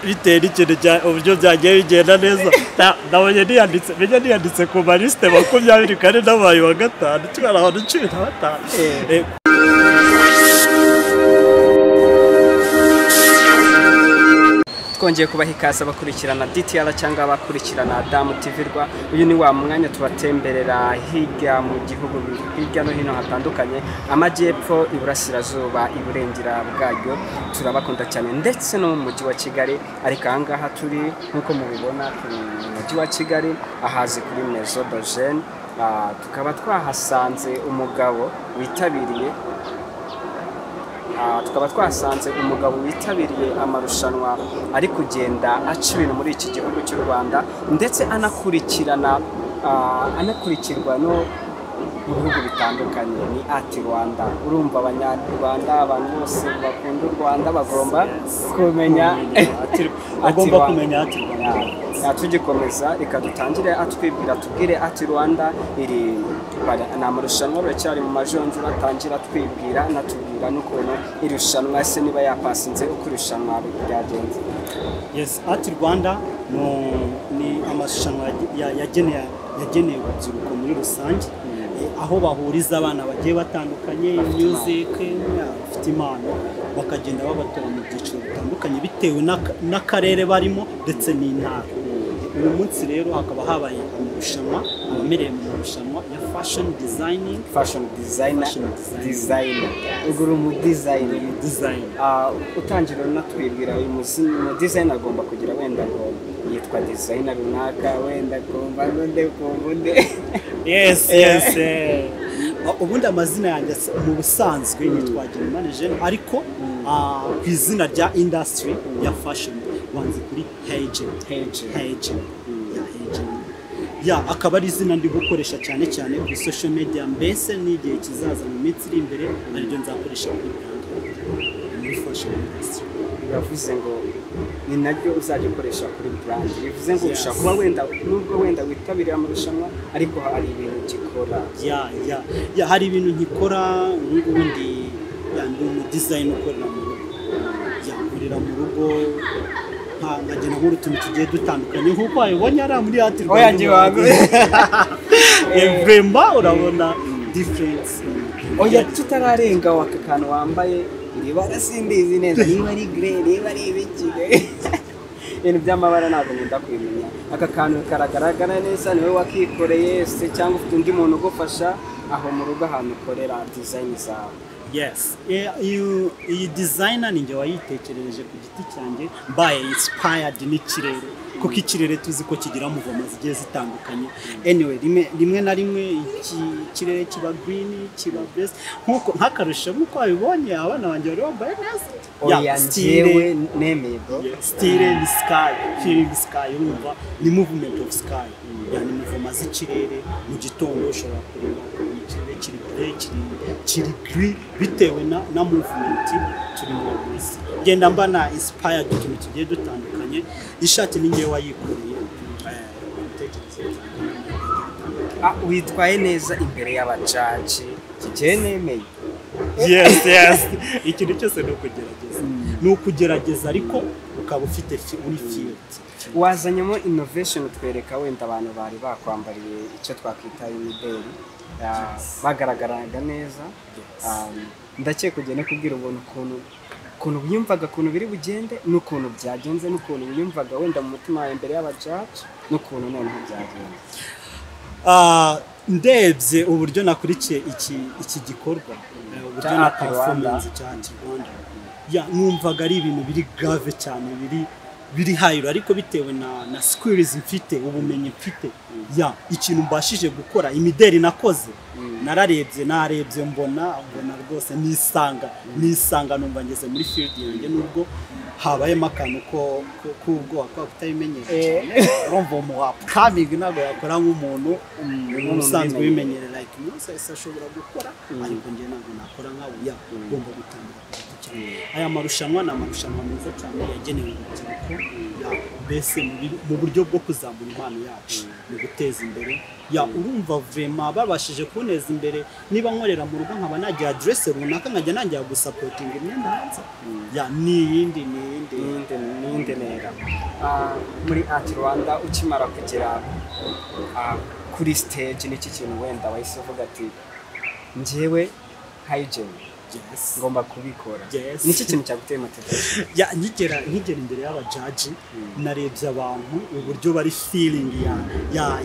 Bitewe n'ikintu uburyo byagiye bigenda neza, nabonye niyanditse, menya niyanditse ku malisite 24 n'abaye wa gatanu, tubara abantu 15. Twongeye kubaha ikaze abakurikirana DTR cyangwa abakurikirana Damu TV Rwa. Uyu ni wa mwanya tubatemberera hirya mu gihugu, hirya no hino hatandukanye, amajyepfo, iburasirazuba, iburengera bwaryo. Turabakunda cyane ndetse no mu mujyi wa Kigali. Ariko aha ngaha turi nk'uko mubibona turi mu mujyi wa Kigali ahazi kuri Maison de Jeunes. Tukaba twahasanze umugabo witabiriye amarushanwa ari kugenda aca ibintu muri iki gihugu cy'u Rwanda, ndetse anakurikirana anakurikirwa no mu bihugu bitandukanye. Ni Art Rwanda. Urumva abanyarwanda, abantu bose bakunda u Rwanda bagomba kumenya Art Rwanda. Tugikomeza reka dutangire atwibwira, tubwire Art Rwanda iri ni amarushanwa baracyari mu majonjora, atangira twibwira natubwira n'ukuntu irushanwa se niba yapasinze, uko irushanwa ryagenze. Yes, Art Rwanda ni amarushanwa yageneye urubyiruko muri rusange, aho bahuriza abana bagiye batandukanye, music, bafite impano, bakagenda babatora mu byiciro bitandukanye bitewe n'akarere barimo ndetse n'intara. Uyu munsi rero hakaba habaye amarushanwa, abamereye mu marushanwa ya fashion designing, fashion designer, ugura umu designer. Utangira unatwibwira uyu mu designer agomba kugira wenda ngo yitwa designer runaka, wenda kumva nde kumva nde. Yes, yes. Ubundi amazina yanjye mu busanzwe nitwa Hagenimana Eugene, ariko ku izina rya industry ya fashion banzi kuri Hegen. Hegen. Ya, akaba ari izina ndi gukoresha cyane cyane kuri social media, mbese n'igihe kizaza mu minsi iri imbere ariryo nzakoresha kuri brand muri fashion industry. Bivuze ngo ni naryo uzajya ukoresha kuri brand, bivuze ngo ushobora kuba wenda nubwo wenda witabiriye amarushanwa ariko hari ibintu gikora. Ya hari ibintu nkikora. Ubu ngubu ndi umu design ukorera mu rugo. Nkorera mu rugo nkagenda nkora utuntu tugiye dutandukanye nk'uko wabibonye ari muri Art Rwanda. Vraiment urabona difference. Oya, tutararenga waka kantu wambaye iri bara simbizi neza niba ari grey niba ari ibiki, ibintu by'amabara ntabwo nkunda kubimenya. Aka kantu karagaragara neza, niwe wakikoreye se cyangwa ufite undi muntu ugufasha aho mu rugo ahantu ukorera design zawe? Yes, iyi designer ninjye wayitekerereje ku giti cyanjye, mbaye inspired n'ikirere, kuko ikirere tuzi ko kigira muvoma zigiye zitandukanye. Anyway, rimwe na rimwe ikirere kiba green, kiba best, nkuko nkakarusho nkuko wabibonye abana banjye bari bambaye neza. Oya, njyewe nemeye bro. Style ni sky, feeling sky, urumva ni movement of sky. Yani muvoma z'ikirere mu gitondo ushobora kureba ikirere kiri grey, kiri green bitewe na movement turimo munsi. Genda mbana inspired utuntu tugiye dutandukanye. Ishati ni ngewe wayikoreye. Witwaye neza imbere y'abajaji, kigiye nemeye. Yes, yes. Ikintu cyose ni ukugerageza. Ni ukugerageza ariko ukaba ufite uri field. Wazanyemo innovation utwereka wenda abantu bari bakwambariye icyo twakwita imideli, bagaragaraga neza. Ndakeka ugenda kubwira ubuntu ukuntu wiyumvaga, ukuntu biri bugende n'ukuntu byagenze, n'ukuntu wiyumvaga wenda mu mutima wawe imbere y'abajaji n'ukuntu noneho byagenze. Ndebye uburyo nakurikiye iki gikorwa, uburyo na performance cya Art Rwanda, ya numvaga ari ibintu biri grave cyane, biri high, ariko bitewe na skills mfite, ubumenyi mfite, ya ikintu mbashije gukora, imideri nakoze, nararebye narebye mbona rwose nisanga numva ngeze muri field yanjye, nubwo habayemo akantu ko kubwoba ko kutabimenyera cyane. Urumva umu upcoming ntabwo yakora nk'umuntu usanzwe ubimenyere, like Musa ashobora gukora, ariko njye ntabwo nakora nkawe. Ya ugomba gutangira ku giti cyane. Aya marushanwa ni amarushanwa meza cyane yagenewe urubyiruko, ya mbese mu buryo bwo kuzamura impano yacu, mu guteza imbere. Ya, urumva vraiment babashije kunteza imbere. Niba nkorera mu rugo, nkaba nagira adresse runaka, nkajya nangira gusupportinga imyenda hanze, ya, ni iyindi. Niyindi ntera. Muri Art Rwanda, ukimara kugera kuri stage, n'iki kintu wenda wahise uvuga ati: "Njyewe Hygiene ngomba kubikora"? Niki kintu cyaguteye motivation? Ya, nkigera imbere y'abajaji, narebye abantu uburyo bari feeling ya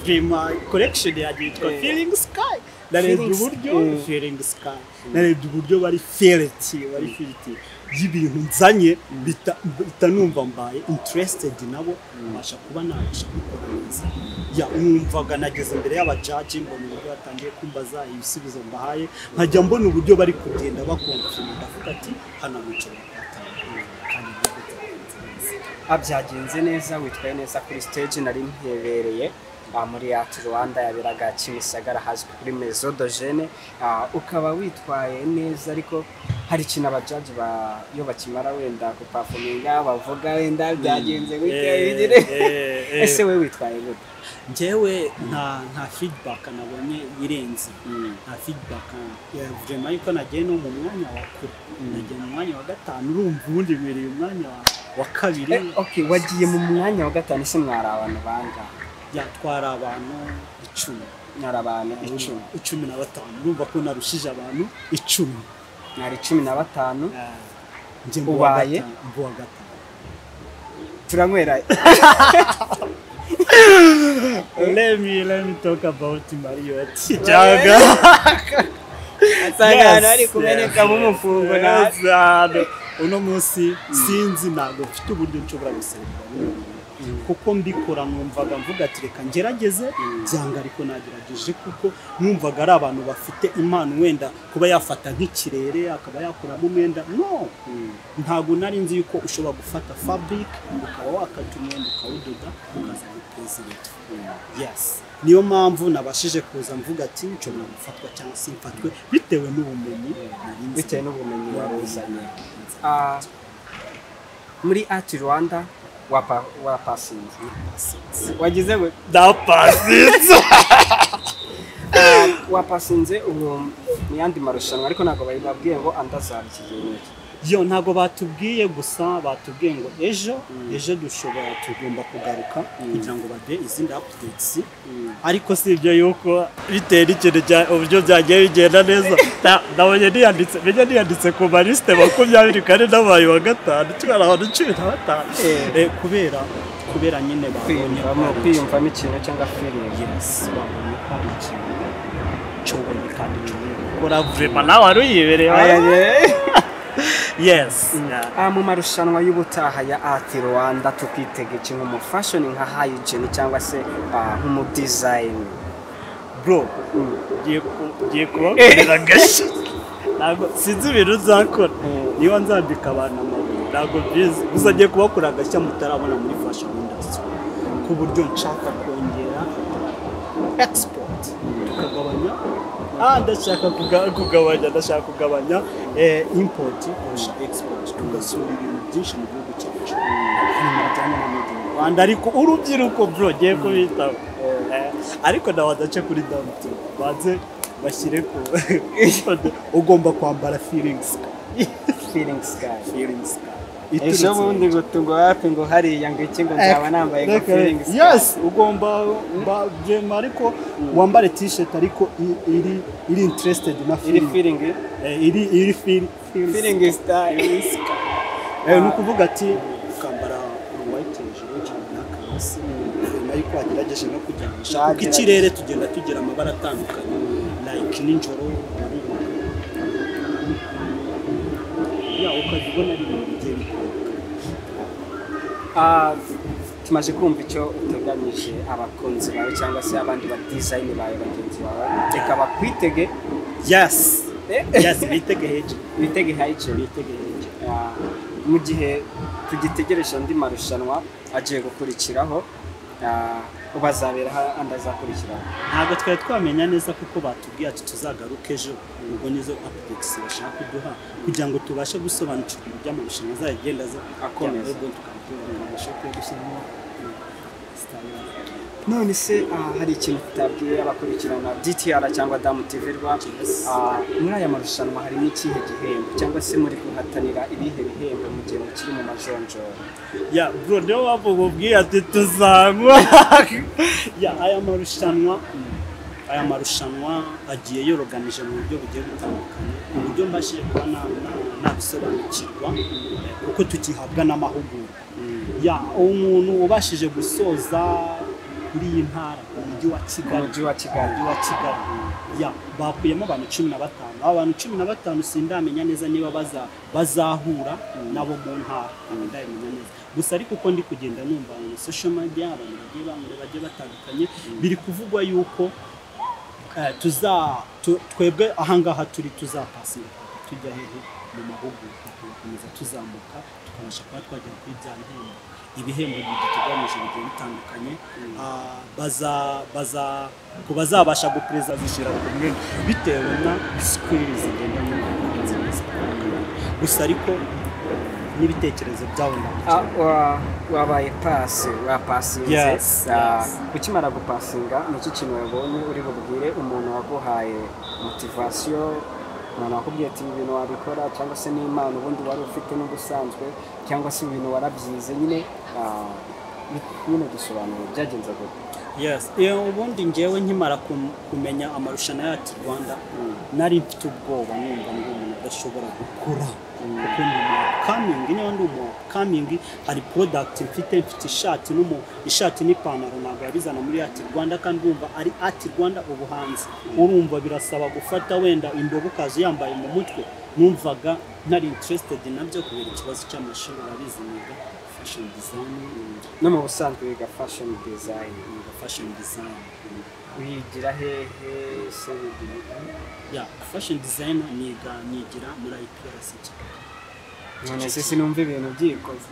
vraiment collection yagiye yitwa Feeling Sky. Narebye uburyo Feeling Sky, narebye uburyo bari feeling, bari feeling y'ibintu nzanye, bita numva mbaye interested nabo, mbasha kuba nabasha gukora neza. Ya, numvaga nageze imbere y'abajaji, mbona uburyo batangiye kumbaza, ibisubizo mbahaye, nkajya mbona uburyo bari kugenda baconfirma, ndavuga ati: "Hano nshobora kuhatanga," kandi nabwo byagenze neza. Byagenze neza, witwaye neza kuri stage. Nari mpebereye muri Art Rwanda yaberaga Kimisagara, hazwi kuri Maison de Jeunes. Ukaba witwaye neza, ariko hari ikintu abajaji ba iyo bakimara wenda guperforminga bavuga, wenda byagenze gutya, bigire. Ese we witwaye gute? Njyewe nta feedback nabonye irenze, nta feedback ya vraiment, yuko nagiye no mu mwanya wa kure, nagiye mu mwanya wa gatanu. Urumva ubundi mbereye umwanya wa kabiri. Okay, wagiye mu mwanya wa gatanu. Ese mwari abantu bangahe? Yatwara abantu 10. Mwari abantu 10? 15. Urumva ko narushije abantu 10. Mwari 15. Njye mba uwa Ubaye? gatanu, mba uwa gatanu. Turanywera. Let me talk about Marriott cyangwa Asanga ahantu hari kumenekamo umufungo na Yes, ahantu. Uno munsi sinzi, ntabwo mfite uburyo nshobora guserebura bino bintu, kuko mbikora numvaga mvuga ati: "Reka ngerageze," byanga, ariko nagerageje kuko numvaga ari abantu bafite impano, wenda kuba yafata nk'ikirere akaba yakuramo umwenda. No, ntabwo nari nzi yuko ushobora gufata fabric, ukaba wakata umwenda, ukawudoda, ukaza gupresenta. Yes, niyo mpamvu nabashije kuza mvuga ati nshobora gufatwa cyangwa se mfatwe, bitewe n'ubumenyi nari nzi. Bitewe n'ubumenyi wari uzanye. Muri Art Rwanda wapasinze, wagize ngo Ndapasinze. Wapasinze. Ubu mu yandi marushanwa, ariko ntabwo bari babwiye ngo andi azaba iki gihe n'iki? Yo, ntabwo batubwiye, gusa batubwiye ngo ejo dushobora, tugomba kugaruka kugira ngo baduhe izindi updates. Ariko si ibyo, yuko bitewe n'ikintu cya uburyo byagiye bigenda neza, nabonye niyanditse, menya niyanditse ku malisite 20 kandi nabaye wa gatanu, tubara abantu 15. Kubera nyine babonye ko Kwiyumvamo hari kwiyumvamo ikintu cyangwa feeling. Yes, babonye ko hari ikintu nshoboye kandi nshoboye gukora vraiment. Nawe wari uyibereye. Yes. Mu marushanwa y'ubutaha ya Art Rwanda tukitega iki nk'umu fashion nka Hygiene cyangwa se nk'umu design? Bro, ngiye kubakorera agashya. Ntabwo sinzi ibintu nzakora, niba nzambika abantu amabuye ntabwo mbizi, gusa ngiye kubakorera agashya mutarabona muri fashion industry, ku buryo nshaka kongera export, tukagabanya, ndashaka kugabanya, ndashaka kugabanya import kurusha export, tugasura ibintu byinshi mu gihugu cyacu, ibintu bijyanye na made in Rwanda. Ariko urubyiruko, bro, ngiye kubitaho. Ariko nawe adace kuri damutu, banze bashyire ku ugomba kwambara feelings. Feeling Sky. Feelings. Ejo bundi ngo tungo hafi ngo hariya ngo iki, ngo nzaba nambaye ngo Feeling Sky. Yes, ugomba jema, ariko wambare t-shirt, ariko iri interested na Iri feeling. Feeling. Iri feel. Feeling style. Ni ukuvuga ati ukambara white hejuru cyangwa black hasi, nayo uko wagerageje no kujyanisha, kuko Wagerageje. ikirere tugenda tugira amabara atandukanye, like nijoro ubururu, ya, ukajya ubona ari ibintu bigiye bitandukanye. Tumaze kumva icyo uteganyije abakunzi bawe cyangwa se abandi ba design bawe bagenzi bawe, reka bakwitege. Yes, bitege hejuru. Bitege Hygiene. Bitege hejuru. Mu gihe tugitegereje andi marushanwa agiye gukurikiraho. Ubazabera andi azakurikiraho? Ntabwo twari twamenya neza kuko batubwiye ati tuzagaruke ejo. Ubwo nizo updates bashaka kuduha kugira ngo tubashe gusobanukirwa uburyo amarushanwa azagenda aza Akomeza. Ubwo tukaba tubasha gushyiramo style. None se hari ikintu tutabwiye abakurikirana DTR cyangwa Damu TV rwa? Yes. Muri aya marushanwa harimo ikihe gihembo, cyangwa se muri guhatanira ibihe bihembo mu gihe mukiri mu majonjora? Ya bro, niyo mpamvu mubwiye ati tuzanywa. Ya, aya marushanwa agiye yoroganije mu buryo bugiye butandukanye, uburyo mbashije kuba nabisobanukirwa, kuko tugihabwa n'amahugurwa. Ya, umuntu ubashije gusoza kuri iyi ntara, umujyi wa Kigali, Umujyi wa Kigali. Umujyi wa Kigali, ya, bakuyemo abantu 15. Abo bantu 15 sindamenya neza niba bazahura nabo mu ntara, ntabwo ndabimenya neza. Gusa ariko uko ndi kugenda numva mu social media, abantu bagiye bamwe bagiye batandukanye, biri kuvugwa yuko twebwe ahangaha turi tuzapasinga tujya hehe? Mu mahugurwa, tugakomeza tuzamuka, tukabasha kuba twagera kuri bya bihembo. Ibihembo duteganyije bigiye bitandukanye. Baza ku bazabasha gupereza zishyira ku mwenda bitewe na skill zigenda mu nzira zitandukanye. Gusa ariko n'ibitekerezo byabo ndabikeneye. Wabaye pass, wapasinze? Yes, yes. Ukimara gupasinga, ni iki kintu wabonye uri bubwire umuntu waguhaye motivation, umuntu wakubwiye ati ibi bintu wabikora, cyangwa se n'impano ubundi wari ufite n'ubusanzwe, cyangwa se ibintu warabyize nyine? Nyine dusobanure byagenze gute? Yes, iyo ubundi ngewe nkimara kumenya amarushanwa ya Art Rwanda, nari mfite ubwoba, numva ndi umuntu udashobora gukura, kuko ndi umu upcoming. Niba ndi umu upcoming, hari product mfite ishati n'ipantaro, ntabwo yabizana muri Art Rwanda. Kandi urumva ari Art Rwanda, ubuhanzi, urumva birasaba gufata wenda indobo ukaza uyambaye mu mutwe. Numvaga ntari interested nabyo kubera ikibazo cy'amashuri. Urabizi, niga fashion design. No mu busanzwe wiga fashion design? Niga fashion design. Wigira hehe se? Wigira Ya, fashion design niga, nigira muri IPRC Kigali. None se sinumva ibintu byikoze?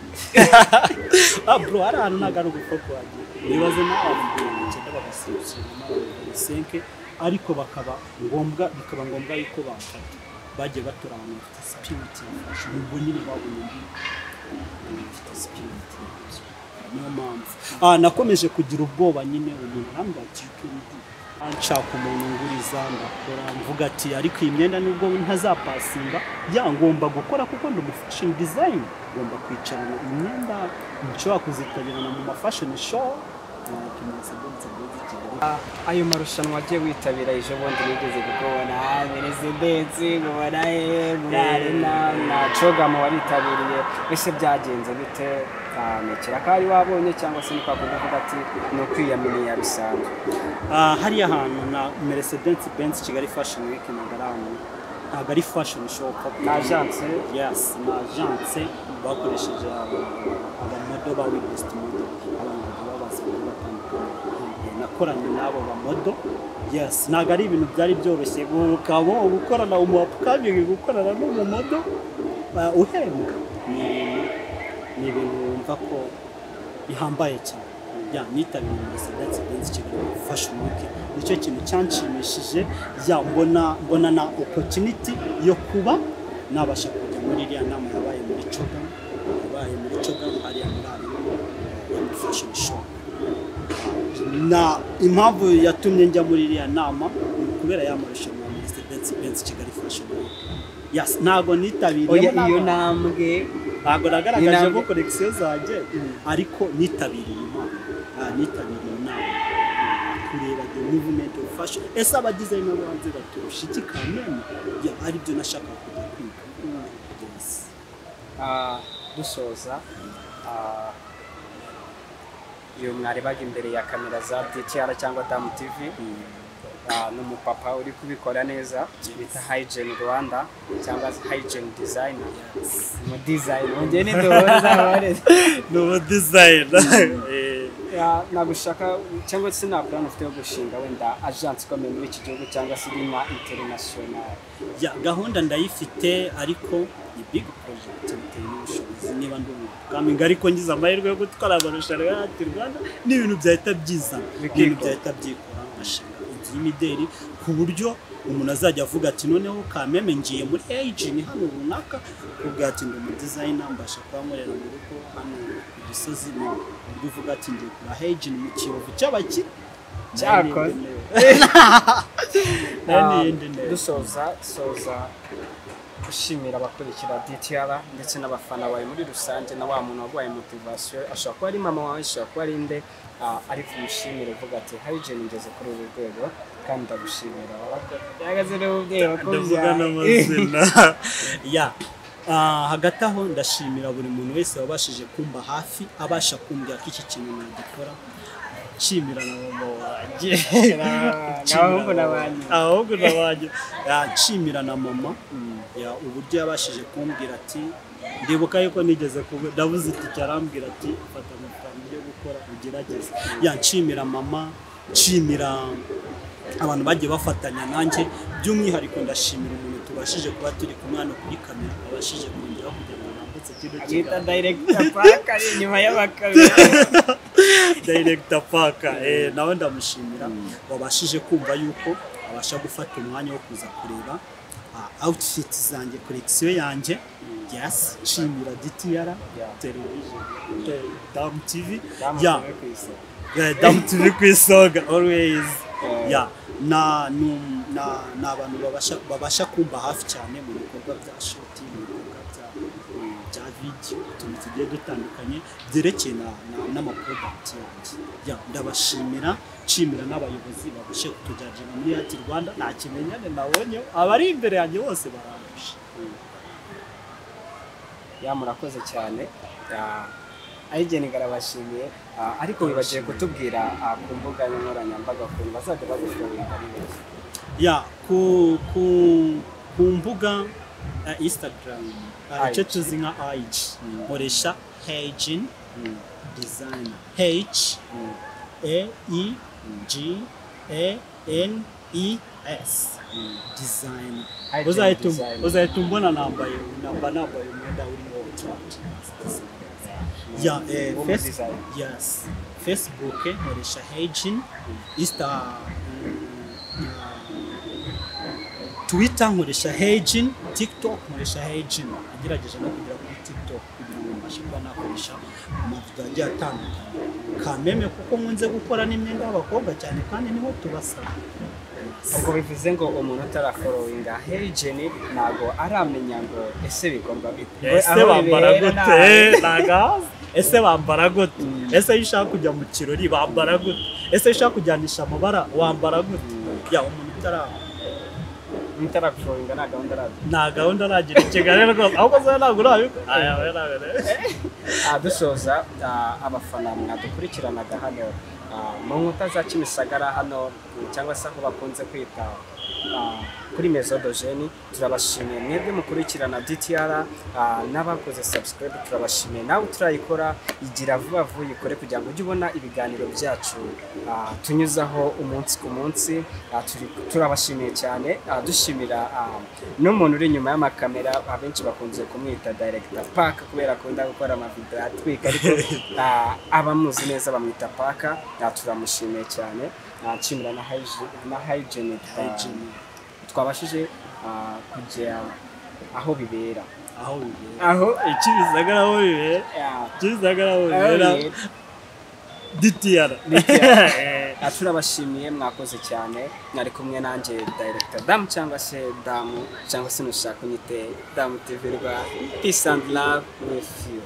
Ah bro, hari ahantu ntabwo ari ugupfa kuhagera. Nibaze nawe, abantu 90 bagaserukiramo abantu 5, ariko bakaba ngombwa, bikaba ngombwa yuko bamfata. Bagiye batora abantu bafite spirit ya fashion. Ubwo nyine babonye undi mfite spirit yabyo, niyo mpamvu nakomeje kugira ubwoba nyine. Umuntu arambwira ati "You can do." Nshaka umuntu nguriza, ndakora, mvuga ati ariko iyi myenda nubwo ntazapasinga, ya, ngomba gukora kuko ndi umu fashion design, ngomba kwicarana imyenda nshobora kuzitabirana mu ma fashion show. Ayo marushanwa agiye witabira, ejo bundi nigeze kukubona Mercedes, nkubona he muri arena na CHOGM waritabiriye. Ese byagenze bite? Ntekera ko ari wabonye, cyangwa se ni kwa kundi uvuga ati ni ukwiyaminiya bisanzwe? Hariya hantu na Mercedes Benz Kigali Fashion Week, ntabwo ari ahantu, ntabwo ari fashion show. Ni agence. Yes, ni agence bakoresheje aba model ba West Model, abantu bagiye babazi bagiye batandukanye. Nakoranye n'abo ba model. Yes, ntabwo ari ibintu byari byoroshye, ukaba gukorana umu upcoming, gukorana n'umu model uhembwa, ni ibintu wumva ko bihambaye cyane. Ya, nitabiriye Mercedes Benz Kigali Fashion Week, nicyo kintu cyanshimishije. Ya, mbona na opportunity yo kuba nabasha kujya muri iriya nama yabaye muri CHOGM, yabaye muri CHOGM hariya muri Arena ya fashion show. Na impamvu yatumye njya muri iriya nama ni ukubera ya marushanwa ya Mercedes Benz Kigali Fashion Week. Yes, ntabwo nitabiriye. Oya, iyo ntambwe Ntabwo nagaragaje ko Intambwe- collection zanjye, ariko nitabiriye inama. Nitabiriye inama kureba the movement of fashion. Ese aba designer bo hanze baturusha iki kameme? Ya, aribyo nashakaga kujya kwiga. Yes. Dusoza, iyo mwarebaga imbere ya kamera za DTR cyangwa Damu TV, ni umupapa uri kubikora neza bita Hygiene Rwanda cyangwa se Hygiene Design, mu design mugende duhuza abare. Ni ubu designer. Nagushaka cyangwa se nta plan ufite yo gushinga wenda agence ikomeye muri iki gihugu, cyangwa se iri na international? Ya, gahunda ndayifite, ariko Ni big project, bitewe n'ubushobozi. Niba ndi umu upcoming ariko ngize amahirwe yo gutwara amarushanwa ya Art Rwanda, ni ibintu byahita byizana, ibintu byahita byikora, ngashinga inzu y'imideli ku buryo umuntu azajya avuga ati noneho kameme ngiye muri Hygiene hano runaka, ubwo ati ndi umu designer, mbasha kuba nkorera mu rugo hano ku Gisozi, ni uburyo uvuga ati ngiye kura Hygiene mu Kiyovu cy'abakire. Cyakoze. Nayo ni iyindi ntego. Dusoza soza gushimira abakurikira DTR ndetse n'abafana bawe muri rusange, na wa muntu waguhaye motivation, ashobora kuba ari mama wawe, ashobora kuba ari nde, ariko umushimire uvuga ati Hygiene ngeze kuri uru rwego kandi ndagushimira, warakoze n'umubyeyi Ndavuga wakubyaye. n'amazina ya. Hagati aho ndashimira buri muntu wese wabashije kumba hafi, abasha kumbwira ko iki kintu nagikora. Nshimira na mama wanjye. N'abahungu n'abanyu. Abahungu n'abanyu. Nshimira na mama ya uburyo yabashije kumbwira ati, ndibuka yuko nigeze kuba ndabuze itike, arambwira ati fata amafaranga yo gukora ugerageze. Ya, nshimira mama, nshimira abantu bagiye bafatanya nanjye, by'umwihariko ndashimira umuntu tubashije kuba turi kumwe hano kuri kamera, wabashije kongeraho kugira ngo nambutse kino Amwita kiganiro. Director Park ari inyuma y'amakamera. Director Park, nawe ndamushimira wabashije kumva yuko abasha gufata umwanya wo kuza kureba outfit zanjye, collection yanjye. Yes, nshimira DTR television, Dam TV. Ya. Yeah, Dam TV ku isonga always. Yeah, na nu- na ni abantu babasha kumba hafi cyane mu bikorwa bya shoot, mu bikorwa bya video, utuntu tugiye dutandukanye byerekeye n'ama product yanjye. Ya, ndabashimira, nshimira n'abayobozi babashe kutujyana muri Art Rwanda. Nta kimenyane nabonye, abari imbere yanjye bose barandusha. Ya, murakoze cyane. Hygiene garabashimiye. Ariko wibagiwe kutubwira ku mbuga nkoranyambaga ukuntu bazajya bagufollowinga ari beza. Ya, ku mbuga Instagram, icyo IG. tuzi nka IG, nkoresha Hygiene Designer, H A E G A N E S Designer. Hygiene Designer. Uzahita umbona nambaye, nambaye umwenda urimo trap ya Woman design. Yes, Facebook nkoresha Hygiene, Insta, Twitter nkoresha Hygiene, TikTok nkoresha Hygiene. Nagerageje no kugera kuri TikTok kugira ngo mbashe kuba nakoresha amavideo agiye atandukanye kameme, kuko nkunze gukora n'imyenda y'abakobwa cyane kandi niho tubasaba. Ubwo bivuze ngo umuntu utarafollowinga Hygiene ntago aramenya ngo ese bikorwa bite. Ese Aho bambara bibera gute? Nagazi ese bambara gute? Ese iyo ushaka kujya mu kirori bambara gute? Ese iyo ushaka kujyanisha amabara wambara gute? Ya, umuntu utara Utarafollowinga nta gahunda aragira. Nta gahunda aragira i Kigali rwose, ahubwo se ntabwo urabikora. Aya, we ntabwo. Dusoza, abafana mwadukurikiranaga hano mu nkuta za Kimisagara hano, cyangwa se aho bakunze kwita kuri Maison de Jeunes, turabashimiye mwebwe mukurikirana DTR, n'abakoze subscribe turabashimiye. Nawe utarayikora igira vuba vuba uyikore kugira ngo ujye ubona ibiganiro byacu tunyuzaho umunsi ku munsi. Turabashimiye cyane. Dushimira n'umuntu uri inyuma y'amakamera, abenshi bakunze kumwita Director Park kubera akunda gukora amavideo atwika, ariko abamuzi neza bamwita Park. Turamushimiye cyane. Nshimira na Hygiene Hygiene. Twabashije kujya aho bibera. Aho bibera. Aho Kimisagara aho bibera. Kimisagara aho aho bibera. bibera. DTR. DTR. Turabashimiye, mwakoze cyane. Mwari kumwe nanjye Director Damu cyangwa se Damu, cyangwa se nushaka unyite Damu TV rwa. Peace and love with you.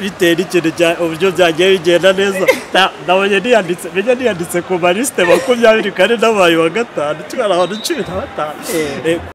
Bitewe n'ikintu uburyo byagiye bigenda neza, nabonye niyanditse, menye niyanditse ku malisite 24 nabaye wa gatanu, tubara abantu 15.